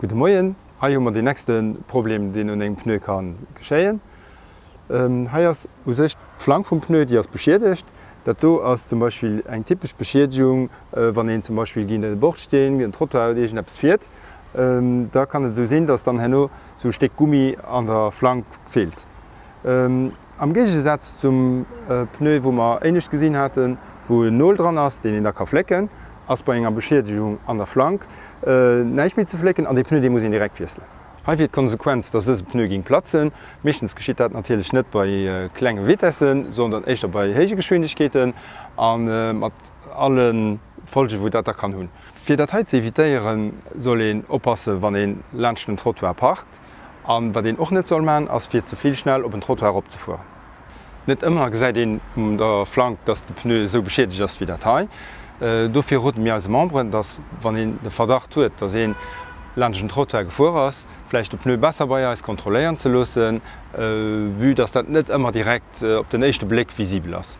Gudde Moien, hei hu mer deen nächste Problem deen un engem Pneu ka geschéien. Hei ass u sech d'Flank vum Pneu, déi ass beschiedegt. Dat do ass zum Beispill eng typesch Beschiedegung, wann een zum Beispill géint e Bordsteen, en Trottoir oder iergendeppes fiert, da kann et esou sinn, dass dann herno esou e Stéck Gummi an der Flank feelt. Am Géigesaz zum Pneu wou mer éinescht gesinn haten, wou en Nol dran ass, deen een da ka flécken, ass bei enger Beschiedegung an der Flank näischt méi ze flécken an dee Pneu dee muss een direkt wiesselen. Hei wier d'Konsequenz, dass dëse Pneu géing platzen. Meeschtens geschitt dat natierlech net bei klenge Vitessen, sondern éischter bei héije Geschwindegkeeten a mat alle Folgen wou dat da kann hunn. Fir dat hei ze evitéieren, soll een oppassen, wann een laanscht den Trottoir parkt. An wat een och net soll man, ass fir ze vill schnell op en Trottoir erop ze fueren. Net ëmmer gesäit een un der Flank, dass de Pneu esou beschiedegt ass wéi dat hei. Dofir roden mir eise Memberen, dass wann een de Verdacht huet, dass een laanscht en Trottoir gefuer ass, vläicht de Pneu besser bei eis kontrolléieren ze loossen, vue dass dat net ëmmer direkt op den éischte Bléck visibel ass.